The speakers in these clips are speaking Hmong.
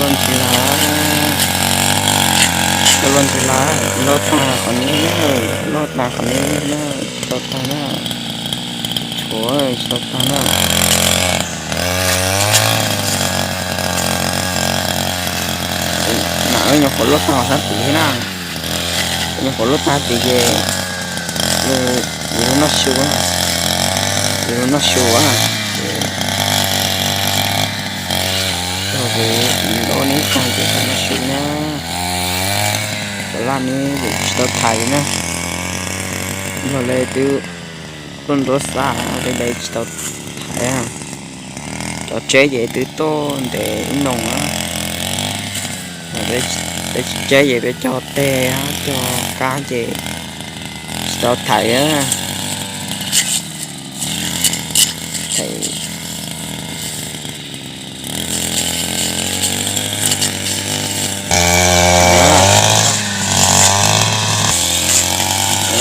Ntsis las, tsis tau luaj ntsis las, loj tag qhov no na, loj tag qhov no na, tsis tau tag na, tshuav tsis tau tag na. Mas nyuam qhuav luaj tag sab tid thiab na, nyuam qhuav luaj tag tid ces yus noj su, yus noj su ces tog kuv ntaub neb tag ces tau noj su na. Cov laj neb tsis tau thaiv na, yog li twb tuaj nruab xa li ntawd tsis tau thaiv. Cov tseb ces twb tuaj ntev ib noo na, peb tsis tseb ces peb cog teg cog kab ces tsis tau thaiv.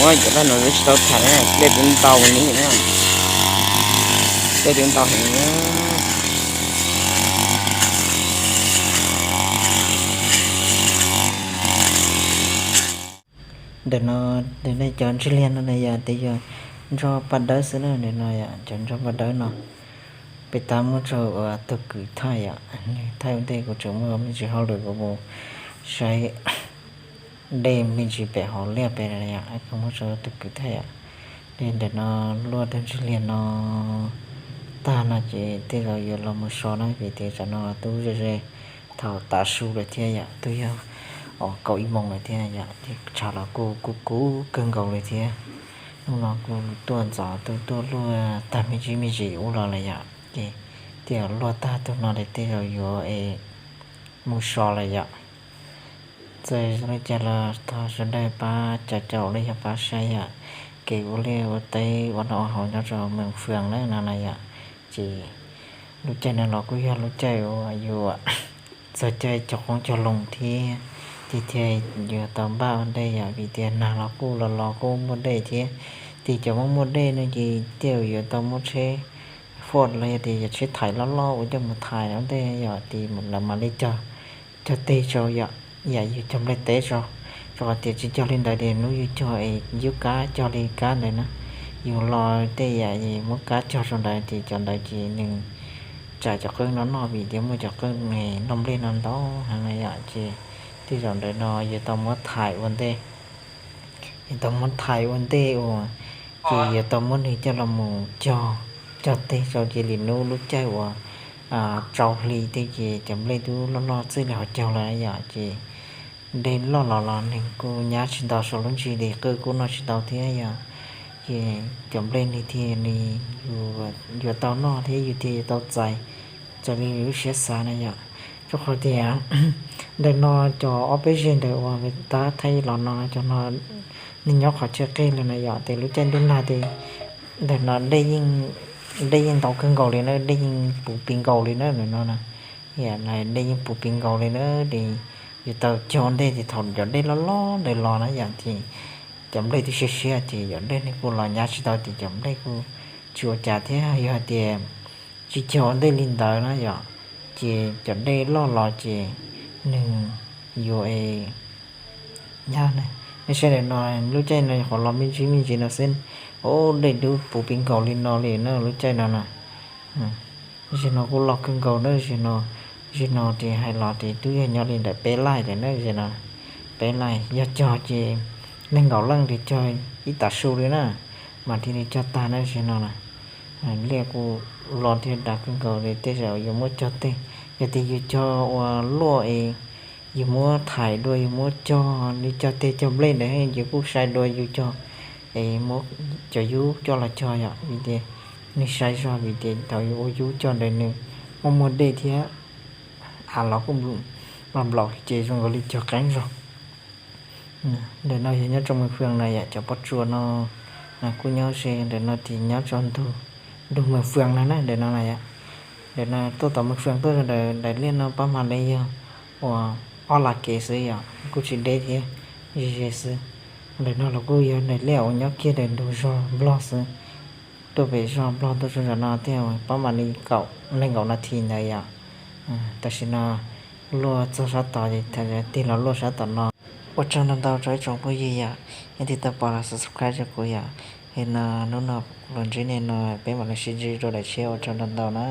Ua cov laj no tsis tau thaiv, dej twb ntau li na, dej twb ntau heev na. Ntawm no, ntawm nej cov ntsej liag no na yom, tej yog ntsoj paj dawb xwb na, ntawm no yom, cov ntsoj paj dawb no peb tab muab rau ua tug kwv thaij yom, nws thaij ua ntej kuv tseem muaj me ntsis hauj lwm kuv mus saib dej me ntsis pem hauv liaj pem yom, kuv muab rau tug kwv thaij yom. Dej ntawm no luaj tug ntsej liag no tag no ces tej zaum yuav los mus so na, vim tias tsam no twb ze ze thaum tav su lawm thiab yom, twb yog kaum ib moos lawm thiab yom, ces tshav los kuj kub kub kawg nkaus li thiab. Hnub no kuj tuaj ntxov, twb tuaj luaj tag me ntsis me ntsis ub los lawm yom, ces tej zaum luaj tag tug no li tej zaum yuav es mus so lawm yom. Txawm li cas los thov sawv daws pab caum caum los yog pab saib yom, kev ua liaj ua teb ua noj ua haus nyob rau Moos Fwm na no na yom. Ces lub caij no los kuj yog lub caij uas yuav txog caij cog qoob cog loo thiab, ces thiaj yuav tau npaj ua ntej yom, vim tias nag los kuj los los kuj muaj dej thiab. Ces cov muaj muaj dej no ces tej zaum yuav tau muab tsheb Ford los yog tias yog tsheb thaiv loj loj uas coj mus thaiv ua ntej yom, ces lawv mam li cog, cog teg rau yom, yam yus cog nplej teb rau. Rau qhov tias tsis cog li ntawd ces hnub yus cog es yub kab cog li kab ntawd na, yus los tej yam es muab kab cog rau ntawd ces cov ntawd ces nws tsam cov qeej no noj vim tias muaj cov qeej noj nplej no ntau heev na yom, ces tej zaum ntawd no yuav tau muab thaiv ua ntej. Yuav tau muab thaiv ua ntej uas ces yuav tau muab nws coj los mus cog, cog teg rau ces li hnub lub caij uas rau hli tej ces cov nplej twb loj loj txij li hauv caug lawm yom, ces dej loj los los nws kuj nyab tsis ntau saum lub ntsis li, qwj kuj noj tsis tau thiab yom. Ces cov nplej nws thiaj li yuav tau noj thiab yus thiaj yuav tau txais, txais li lub siab xav na yom. Rau qhov tias ntawm no cov ob peb zeg ntawm uas tab thaij los no cov no nws nyob qhov chaw qig lawm na yom, ces lub caij ntuj nag ces ntawm no dej yeej ntau kawg nkaus li na, dej yeej puv pis nkaus li na ntawm no na. Dej yeej puv pis nkaus li na, ces yuav tau cog ntej ces thaum cov dej loj loj ntawd los na yom, ces cov nplej twb siab siab ces cov dej nws kuj los nyab tsis tau ces cov nplej kuj tsis ua cas thiab. Yog hais tias tsis cog ua ntej li ntawd na yom, ces cov dej loj los ces nws yuav es nyab na. Nej saib ntawm no lub caij no nyuam qhuav los me ntsis me ntsis no xwb, ub dej dub puv pis nkaus li no li na lub caij no na. Zaum no kuj loj kawg nkaus na, zaum no, zaum no ces hais los ces twb yog nyob li ntawm peb laij lawm na zaum no. Peb laij yog cog ces nees nkaum leej ces cog ib tav su li na, mas thiaj li cog tag na zaum no na. Liaj kuj los thiab dav kawg nkaus li, tej zaum yuav muab cog teg, yog tias yus cog ua luaj es yus muab thaiv dua yus muab cog li cog teg cog nplej ntawd ces kuj sai dua yus cog es muab cov yub coj los cog yom, vim tias nws sai zog vim tias thaum yus ua yub cog ntawd nws muaj muaj dej thiab, av los kuj nplaum nplaum ces zoo nkaus li cog qeeb zog. Ntawm no yog nyob rau Moos Fwm na yom, cov pob tsuas no kuj nyob ze ntawm no ces nyob rau ntug, ntug Moos Fwm no na ntawm no na yom. Ntawm no tuaj tom Moos Fwm tuaj rau ntawm daim liaj no pab mam li yog uas ob las kev xwb yom, kuj tsis deb thiab, ze ze xwb. Ntawm no los kuj yog daim liaj uas nyob kiag ntawm ntug zos Nplog xwb. Tuaj pem zos Nplog tuaj rau ntawm no thiaj pab mam li kaum nees nkaum nas this ntawd yom. Tam sim no luaj txog sab tod ces tig los luaj sab tom no. Ua tsaug ntau ntau rau ib tsoom phooj ywg yom, nej tig tau pom los subscribe rau kuv yom. Es no hnub no los ntsib nej no peb mam li sib ntsib rau daim tshiab, ua tsaug ntau ntau na.